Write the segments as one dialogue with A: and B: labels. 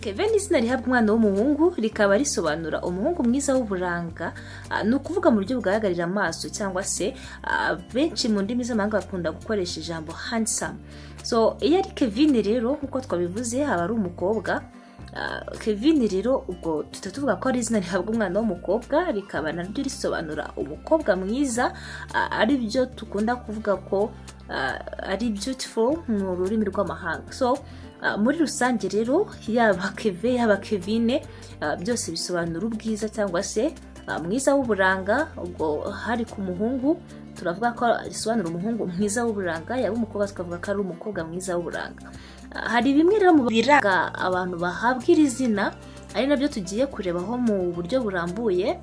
A: Kevin ni izina rihabwa umwana w'umuhungu, rikaba risobanura umuhungu mwiza w'uburanga, ni ukuvuga mu buryo bugaragarira amaso, cyangwa se benshi mu ndimi z'amahanga bakunda gukoresha ijambo handsome. So iyo ari Kevin rero, nk'uko twabivuze, aba ari umukobwa. Kevin rero ubwo tuhita tuvuga ko ari izina rihabwa umwana w'umukobwa, rikaba naryo risobanura umukobwa mwiza, ari byo dukunda kuvuga ko ari beautiful mu rurimi rw'amahanga. So muri rusange rero, yaba Keve yaba Kevine, byose bisobanura ubwiza cyangwa se mwiza w'uburanga. Ubwo hari ku muhungu turavuga ko risobanura umuhungu mwiza w'uburanga, yaba umukobwa tukavuga ko ari umukobwa mwiza w'uburanga. Hari bimwe rero mu biranga abantu bahabwa iri zina, ari nabyo tugiye kurebaho mu buryo burambuye.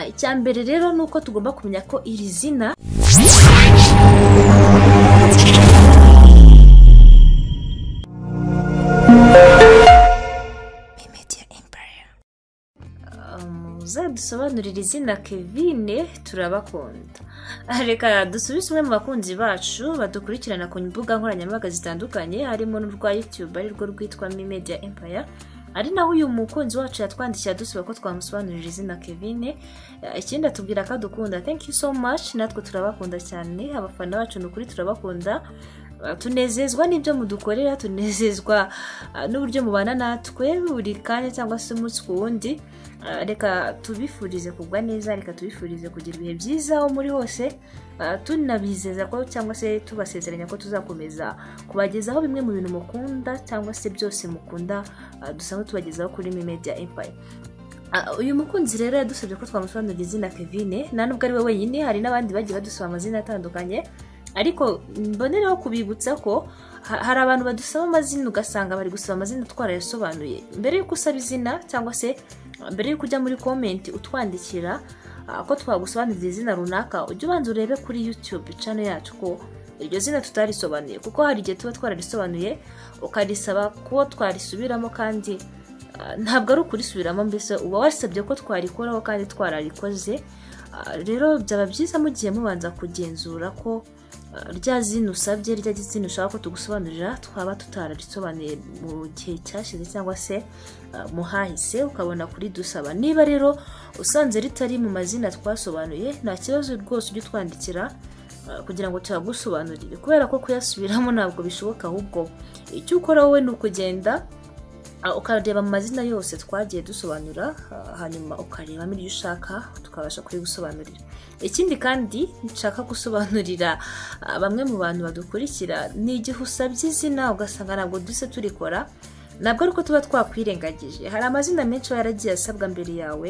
A: Icya mbere rero ni uko tugomba kumenya ko iri zina muzadusobanurira izina Kevine, turabakunda. Reka dusubize umwe mu bakunzi bacu badukurikirana ku mbuga nkoranyambaga zitandukanye, harimo n'urwa YouTube arirwo rwitwa Media Empire, ari naho uyu mukunzi wacu yatwandikiye adusaba ko twamusobanurira izina Kevine. Ikindi atubwira ko adukunda. Thank you so much, natwe turabakunda cyane abafana bacu, ni ukuri turabakunda. Tunezezwa n'ibyo mudukorera, tunezezwa n'uburyo mubana natwe buri kanya cyangwa se umunsi ku wundi. Reka tubifurize kugwa neza, reka tubifurize kugira ibihe byiza aho muri hose, tunabizeza ko cyangwa se tubasezeranya ko tuzakomeza kubagezaho bimwe mu bintu mukunda cyangwa se byose mukunda, dusanzwe tubagezaho kuri Media Empire. Uyu mukunzi rero yadusabye ko twamusobanurira izina Kevine. Nta nubwo ari we wenyine, hari n'abandi bagiye badusaba amazina atandukanye, ariko mbonereho kubibutsa ko hari abantu badusaba amazina ugasanga bari gusaba amazina twarayasobanuye. Mbere y'uko usaba izina cyangwa se mbere y'uko ujya muri comment utwandikira ko twagusobanurira izina runaka, ujye ubanza urebe kuri YouTube channel yacu ko iryo zina tutarisobanuye, kuko hari igihe tuba twararisobanuye ukarisaba ko twarisubiramo, kandi ntabwo ari ukurisubiramo, mbese uba wasabye ko twarikoraho kandi twararikoze. Rero byaba byiza mugiye mubanza kugenzura ko rya zina usabye, rya zina ushaka ko tugusobanurira, twaba tutararisobanuye mu gihe cyashize cyangwa se muhahise, ukabona kuridusaba. Niba rero usanze ritari mu mazina twasobanuye, nta kibazo rwose, ujye utwandikira kugira ngo tuyagusobanurire, kubera ko kuyasubiramo ntabwo bishoboka. Ahubwo icyo ukora wowe ni ukugenda ukareba mu mazina yose twagiye dusobanura, hanyuma ukarebamo iryo ushaka tukabasha kurigusobanurira. Ikindi kandi nshaka gusobanurira bamwe mu bantu badukurikira, ni igihe usabye izina ugasanga ntabwo duse turikora, ntabwo ari uko tuba twakwirengagije. Hari amazina menshi aba yaragiye asabwa mbere yawe,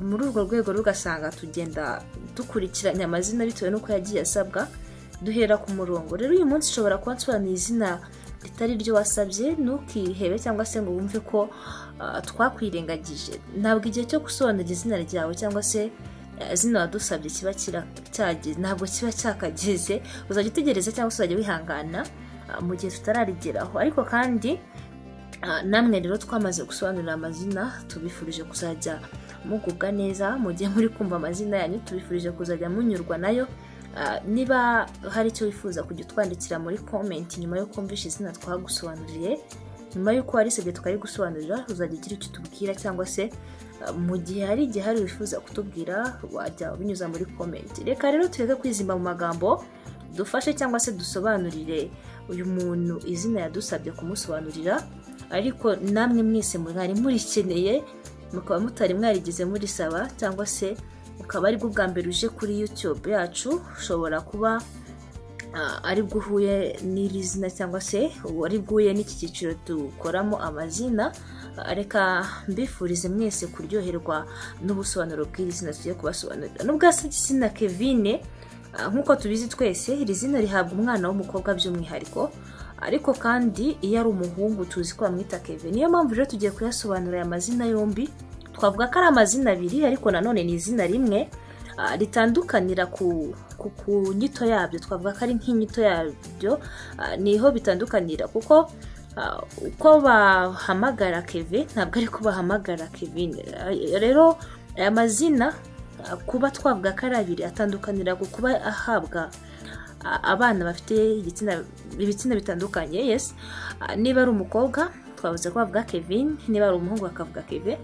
A: muri urwo rwego rugasanga tugenda dukurikiranya amazina bitewe n'uko yagiye asabwa, duhera ku murongo. Rero uyu munsi ushobora kuba nsobanuye izina ritari ryo wasabye, ntukihebe cyangwa se ngo wumve ko twakwirengagije. Ntabwo igihe cyo gusobanura izina ryawe cyangwa se izina wadusabye kiba cyageze, ntabwo kiba cyakageze. Uzajya utegereza cyangwa se uzajya wihangana mu gihe tutararigeraho. Ariko kandi namwe rero twamaze gusobanurira amazina, tubifurije kuzajya mugubwa neza mu gihe muri kumva amazina yanyu, tubifurije kuzajya munyurwa nayo. Niba hari icyo wifuza kujya utwandikira muri comment nyuma yo kumvisha izina twagusobanuriye, nyuma y'uko warisabye tukarigusobanurira, uzajya ugira icyo utubwira, cyangwa se mu gihe hari igihe hari wifuza kutubwira wajya ubinyuza muri comment. Reka rero tureke kwizimba mu magambo, dufashe cyangwa se dusobanurire uyu muntu izina yadusabye kumusobanurira, ariko namwe mwese mwari murikeneye mukaba mutari mwarigeze murisaba, cyangwa se ukaba aribwo bwa mbere uje kuri YouTube yacu, ushobora kuba aribwo uhuye n'iri zina cyangwa se aribwo uhuye n'iki cyiciro dukoramo amazina. Reka mbifurize mwese kuryoherwa n'ubusobanuro bw'iri zina tugiye kubasobanurira. Nubwo asabye izina Kevine, nk'uko tubizi twese, iri zina rihabwa umwana w'umukobwa by'umwihariko, ariko kandi iyo ari umuhungu tuzi ko bamwita Kevin. Niyo mpamvu rero tugiye kuyasobanura aya mazina yombi. Twavuga ko ari amazina abiri, ariko nanone ni izina rimwe ritandukanira ku nyito yabyo. Twavuga ko ari nk'inyito yabyo, niho bitandukanira, kuko uko bahamagara Kevin ntabwo ariko bahamagara Kevin. Rero aya mazina kuba twavuga ko ari abiri atandukanira ku kuba ahabwa abana bafite ibitsina bitandukanye. Yes, niba ari umukobwa twavuze ko bavuga Kevin, niba ari umuhungu bakavuga Keve.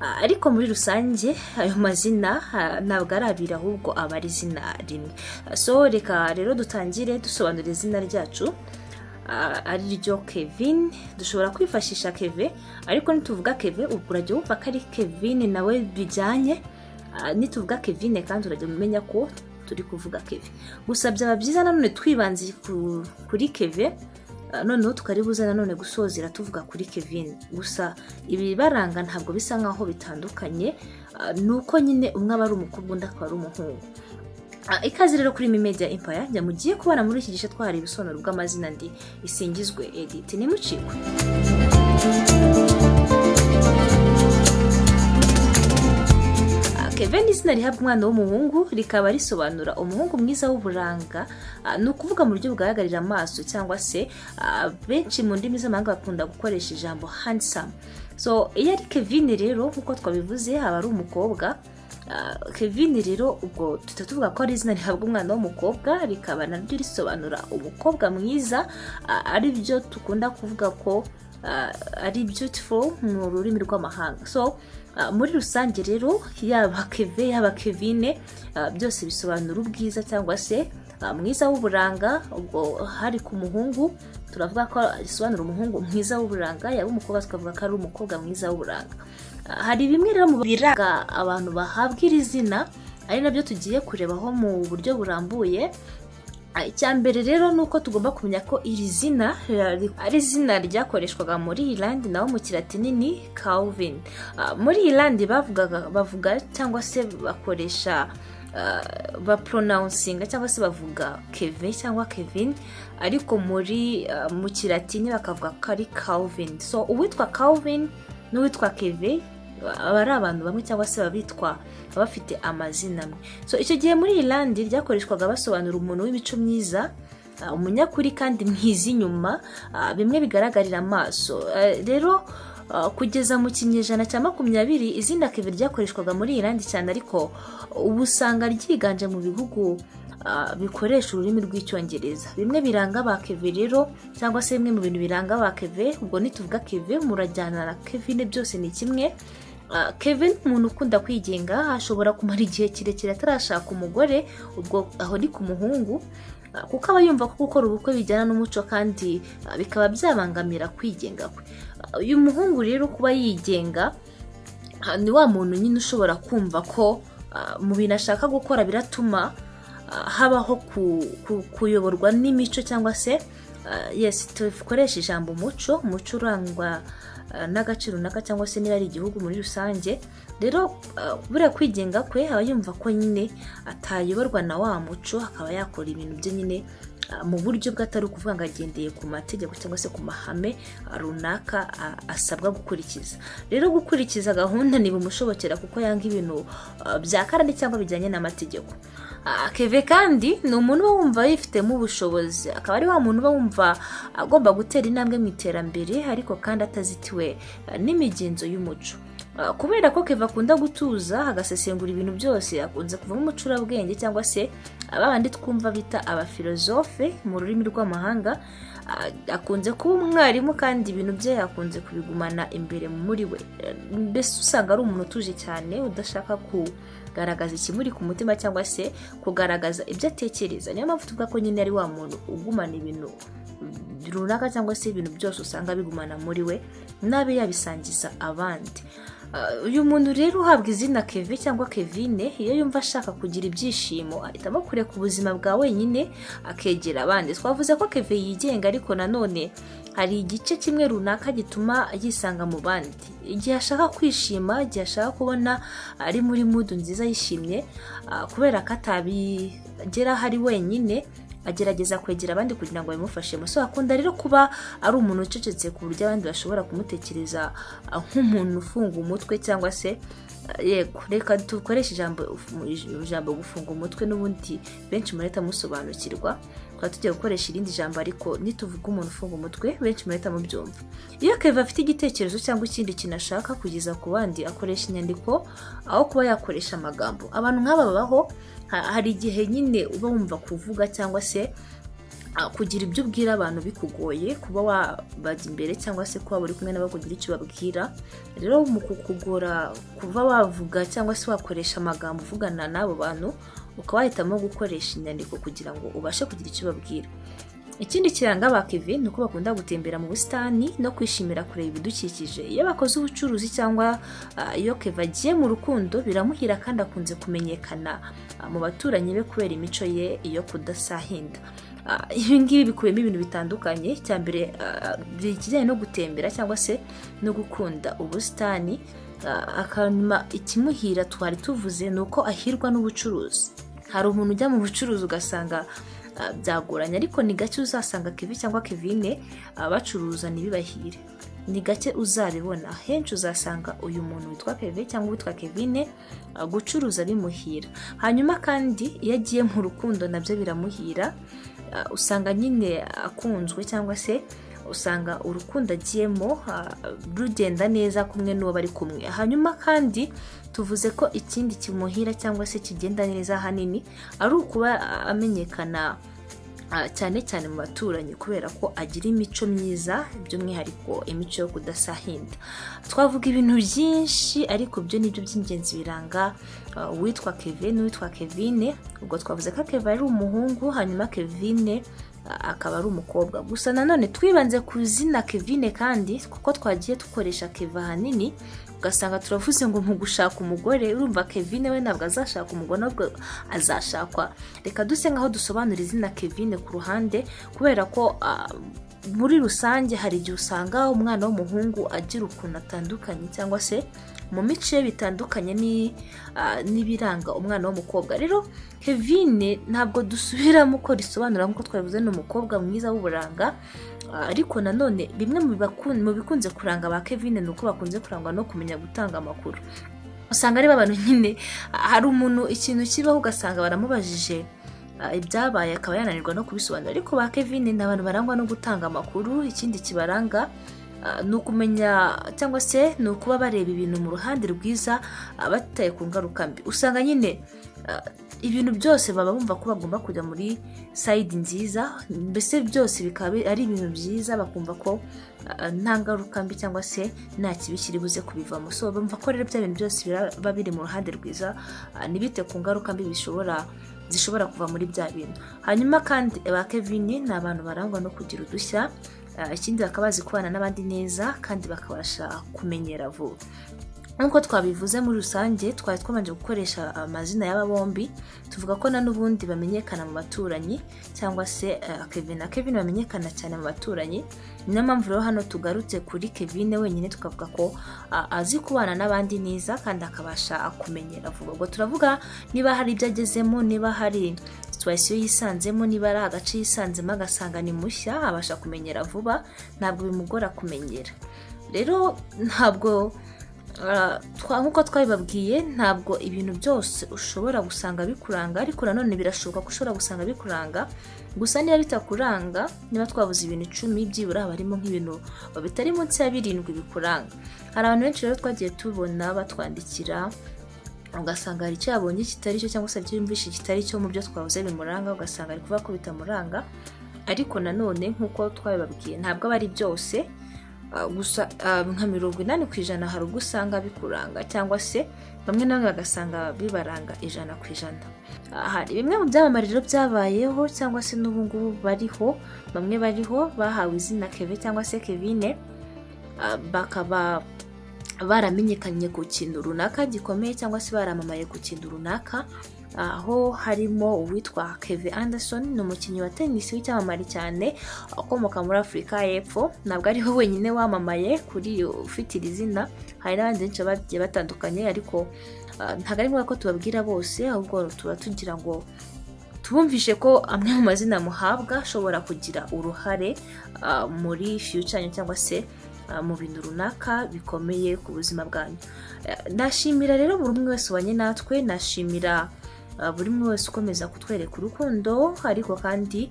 A: Ariko muri rusange ayo mazina ntabwo ari abiri, ahubwo aba ari izina rimwe. So reka rero dutangire dusobanura izina ryacu ari ryo Kevin. Dushobora kwifashisha Keve, ariko nituvuga Keve ubwo urajya wumva ko ari Kevin nawe bijyanye. Nituvuga Kevin kandi urajya umenya ko turi kuvuga Keve. Gusa byaba byiza nanone twibanze kuri Keve, noneho tukaribuza nanone gusozera tuvuga kuri Kevin. Gusa ibibaranga ntabwo bisa nkaho bitandukanye, nuko nyine umwe aba ari umukobwa undi akaba ari umuhungu. Ikaze rero kuri Media Empire, njya mugiye kubana muri iki gice twahari ibisobanuro bw'amazina. Ndi Isingizwe Edith, nimucikwe. Kevin ni izina rihabwa umwana w'umuhungu, rikaba risobanura umuhungu mwiza w'uburanga, ni ukuvuga mu buryo bugaragarira amaso, cyangwa se benshi mu ndimi z'amahanga bakunda gukoresha ijambo handsome. So iyo ari Kevin rero nk'uko twabivuze aba ari umukobwa. Kevin rero ubwo tuta tuvuga ko ari izina rihabwa umwana w'umukobwa, rikaba naryo risobanura umukobwa mwiza, ari byo dukunda kuvuga ko ari beautiful mu rurimi rw'amahanga. So muri rusange rero yaba Keve yaba Kevine byose bisobanura ubwiza cyangwa se mwiza w'uburanga. Ubwo hari ku muhungu turavuga ko risobanura umuhungu mwiza w'uburanga, yaba umukobwa tukavuga ko ari umukobwa mwiza w'uburanga. Hari bimwe rero mu biranga abantu bahabwa iri zina, ari nabyo tugiye kurebaho mu buryo burambuye. Icya mbere rero ni uko tugomba kumenya ko iri zina ari izina ryakoreshwaga muri Irland, naho mu Kilatini ni Calvin. Muri Irland bavuga cyangwa se bakoresha bapronouncinga cyangwa se bavuga Kevin cyangwa Kevin, ariko muri mu Kilatini bakavuga ko ari Calvin. So uwitwa Calvin n'uwitwa Kevin aba ari abantu bamwe cyangwa se babitwa bafite amazina amwe. So icyo gihe muri Irland ryakoreshwaga basobanura umuntu w'imico myiza, umunyakuri kandi mwiza inyuma, bimwe bigaragarira amaso. Rero kugeza mu kinyejana cya 20 izina Kevin ryakoreshwaga muri Irland cyane, ariko ubu usanga ryiganje mu bihugu bikoresha ururimi rw'Icyongereza. Bimwe biranga ba Keve rero cyangwa se bimwe mu bintu biranga ba Keve, ubwo nituvuga Keve murajyana na Kevin byose ni kimwe. Kevin umuntu ukunda kwigenga, ashobora kumara igihe kirekire atarashaka umugore, ubwo aho ni ku muhungu, kuko aba yumva ko gukora ubukwe bijyana n'umuco kandi bikaba byabangamira kwigenga kwe. Uyu muhungu rero kuba yigenga ni wa muntu nyine ushobora kumva ko mu bintu ashaka gukora biratuma habaho kuyoborwa n'imico cyangwa se yes tukoresha ijambo umuco, umuco urangwa n'agaciro runaka cyangwa se niba ari igihugu muri rusange. Rero buriya kwigenga kwe aba yumva ko nyine atayoborwa na wa muco, akaba yakora ibintu bye nyine mu buryo bw'atari ukuvuga ngo agendeye ku mategeko cyangwa se ku mahame runaka asabwa gukurikiza. Rero gukurikiza gahunda ntibumushobokera kuko yanga ibintu bya karande cyangwa bijyanye n'amategeko. Keve kandi ni umuntu uba wumva yifitemo ubushobozi, akaba ari wa muntu uba wumva agomba gutera intambwe mu iterambere, ariko kandi atazitiwe n'imigenzo y'umuco. Kubera ko Keve akunda gutuza agasesengura ibintu byose, akunze kuvamo umucurabwenge cyangwa se abandi twumva bita abafilozofe mu rurimi rw'amahanga. Akunze kuba umwarimu kandi ibintu bye akunze kubigumana imbere muri we. Mbese usanga ari umuntu utuje cyane, udashaka kugaragaza ikimuri ku mutima cyangwa se kugaragaza ibyo atekereza. Niyo mpamvu tuvuga ko nyine ari wa muntu ugumana ibintu runaka cyangwa se ibintu byose usanga bigumana muri we, nabe yabisangiza abandi. Uyu muntu rero uhabwa izina Keve cyangwa Kevine, iyo yumva ashaka kugira ibyishimo ahitamo kureka ubuzima bwa wenyine akegera abandi. Twavuze ko Keve yigenga, ariko nanone hari igice kimwe runaka gituma yisanga mu bandi. Igihe ashaka kwishima, igihe ashaka kubona ari muri mood nziza yishimye, kubera ko atabigera hari wenyine, agerageza kwegera abandi kugira ngo bimufashe. So akunda rero kuba ari umuntu ucecetse ku buryo abandi bashobora kumutekereza nk'umuntu ufunga umutwe cyangwa se yego reka dukoreshe ijambo gufunga umutwe, n'ubundi benshi murahita musobanukirwa. Twaba tugiye gukoresha irindi jambo, ariko nituvuga umuntu ufunga umutwe benshi murahita mubyumva. Iyo Keve afite igitekerezo cyangwa ikindi kintu ashaka kugeza ku bandi, akoresha inyandiko aho kuba yakoresha amagambo. Abantu nk'aba babaho, hari igihe nyine uba wumva kuvuga cyangwa se kugira ibyo ubwira abantu bikugoye, kuba wabajya imbere cyangwa se kuba uri kumwe nabo kugira icyo ubabwira. Rero mu kukugora kuba wavuga cyangwa se wakoresha amagambo uvugana n'abo bantu, ukaba wahitamo gukoresha inyandiko kugira ngo ubashe kugira icyo ubabwira. Ikindi kiranga ba Kevin ni uko bakunda gutembera mu busitani no kwishimira kureba ibidukikije. Iyo bakoze ubucuruzi cyangwa iyo Kevin agiye mu rukundo biramuhira, kandi akunze kumenyekana mu baturanyi be kubera imico ye yo kudasahinda. Ibi ngibi bikubiyemo ibintu bitandukanye. Icya mbere, ikijyanye no gutembera cyangwa se no gukunda ubusitani. Akanyuma ikimuhira twari tuvuze ni uko ahirwa n'ubucuruzi. Hari umuntu ujya mu bucuruzi ugasanga byagoranye, ariko ni gake uzasanga Kevin cyangwa Kevine bacuruza ntibibahire, ni gake uzabibona. Henshi uzasanga uyu muntu witwa Kevin cyangwa witwa Kevine gucuruza bimuhira. Hanyuma kandi iyo agiye mu rukundo nabyo biramuhira, usanga nyine akunzwe cyangwa se usanga urukundo agiyemo rugenda neza kumwe n'uwo bari kumwe. Hanyuma kandi tuvuze ko ikindi kimuhira cyangwa se kigenda neza ahanini ari ukuba amenyekana cyane cyane mu baturanyi kubera ko agira imico myiza, by'umwihariko imico yo kudasahinda. Twavuga ibintu byinshi ariko byo nibyo by'ingenzi biranga uwitwa Kevin n'uwitwa Kevine. Ubwo twavuze ko Kevin ari umuhungu, hanyuma Kevine akaba ari umukobwa. Gusa nanone twibanze ku izina Kevine kandi kuko twagiye dukoresha Kevin ahanini, ugasanga turavuze ngo mu gushaka umugore, urumva Kevine we ntabwo azashaka umugore, ntabwo azashakwa. Reka duse nkaho dusobanura izina Kevine ku ruhande, kubera ko muri rusange hari igihe usanga umwana w'umuhungu agira ukuntu atandukanye cyangwa se mu mico ye bitandukanye n'ibiranga umwana w'umukobwa. Rero Kevine ntabwo dusubiramo uko risobanura, nk'uko twabivuze ni umukobwa mwiza w'uburanga, ariko nanone bimwe mu bikunze kuranga ba Kevine ni uko bakunze kurangwa no kumenya gutanga amakuru. Usanga ari abantu nyine, hari umuntu ikintu kibaho ugasanga baramubajije ibyabaye akaba yananirwa no kubisobanura, ariko ba Kevine ni abantu barangwa no gutanga amakuru. Ikindi kibaranga ni ukumenya cyangwa se ni ukuba bareba ibintu mu ruhande rwiza batitaye ku ngaruka mbi. Usanga nyine ibintu byose baba bumva ko bagomba kujya muri sayidi nziza, mbese byose bikaba ari ibintu byiza, bakumva ko nta ngaruka mbi cyangwa se nta kibi kiri buze kubivamo. So bumva ko rero bya bintu byose biba biri mu ruhande rwiza, ntibite ku ngaruka mbi zishobora kuva muri bya bintu. Hanyuma kandi ba Kevin ni abantu barangwa no kugira udushya, ikindi bakaba bazi kubana n'abandi neza kandi bakabasha kumenyera vuba. Nk'uko twabivuze muri rusange twari twabanje gukoresha amazina y'aba bombi, tuvuga ko na n'ubundi bamenyekana mu baturanyi cyangwa se Kevin na Kevin bamenyekana cyane mu baturanyi. Niyo mpamvu rero hano tugarutse kuri Kevin wenyine, tukavuga ko azi kubana n'abandi neza kandi akabasha kumenyera vuba. Ubwo turavuga niba hari ibyo agezemo, niba hari situation yisanzemo, niba ari agace yisanzemo agasanga ni mushya, abasha kumenyera vuba, ntabwo bimugora kumenyera. Rero ntabwo nk'uko twabibabwiye, ntabwo ibintu byose ushobora gusanga bikuranga, ariko nanone birashoboka ko ushobora gusanga bikuranga. Gusa niba bitakuranga, niba twabuze ibintu 10 byibura haba harimo nk'ibintu bitari munsi ya 7 bikuranga. Hari abantu benshi rero twagiye tubona batwandikira, ugasanga hari icyo yabonye kitari cyo cyangwa se icyo yumvishe kitari cyo mu byo twabuze bimuranga, ugasanga ari kuvuga ko bitamuranga. Ariko nanone nk'uko twabibabwiye ntabwo aba ari byose, gusa nka 80% hari ubwo usanga bikuranga, cyangwa se bamwe na bamwe bagasanga bibaranga 100%. Hari bimwe mu byamamare rero byabayeho cyangwa se n'ubu ngubu bariho, bamwe bariho bahawe izina Kevin cyangwa se Kevine, bakaba baramenyekanye ku kintu runaka gikomeye cyangwa se baramamaye ku kintu runaka, aho harimo uwitwa Kevin Anderson, ni umukinnyi wa tennis w'icyamamare cyane ukomoka muri Afurika y'Epfo. Ntabwo ariho wenyine wamamaye kuri ufite iri zina, hari n'abandi benshi bagiye batandukanye, ariko ntabwo ari ngombwa ko tubabwira bose, ahubwo tuba tugira ngo tubumvishe ko amwe mu mazina muhabwa ashobora kugira uruhare muri future cyangwa se mu bintu runaka bikomeye ku buzima bwanyu. Nashimira rero buri umwe wese ubanye natwe, nashimira buri umwe wese ukomeza kutwereka urukundo, ariko kandi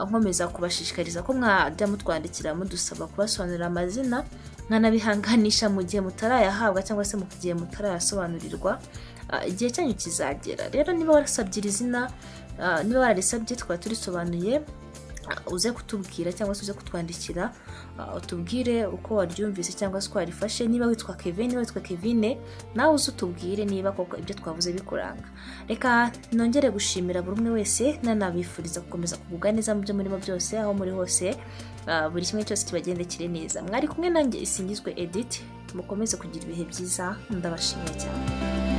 A: nkomeza kubashishikariza ko mwajya mutwandikira mudusaba kubasobanurira amazina, nkanabihanganisha mu gihe mutarayahabwa cyangwa se mu gihe mutarayasobanurirwa. Igihe cyanyu kizagera. Rero niba warasabye iri zina, niba wararisabye tukaba turisobanuye, Uze kutubwira cyangwa se uze kutwandikira, utubwire uko waryumvise cyangwa se uko warifashe. Niba witwa Kevin, niba witwa Kevine, nawe uze utubwire niba koko ibyo twavuze bikuranga. Reka nongere gushimira buri umwe wese, nanabifuriza gukomeza kugubwa neza mu byo murimo byose, aho muri hose, buri kimwe cyose kibagendekere neza. Mwari kumwe nanjye Isingizwe Edith. Mukomeze kugira ibihe byiza, ndabashimiye cyane.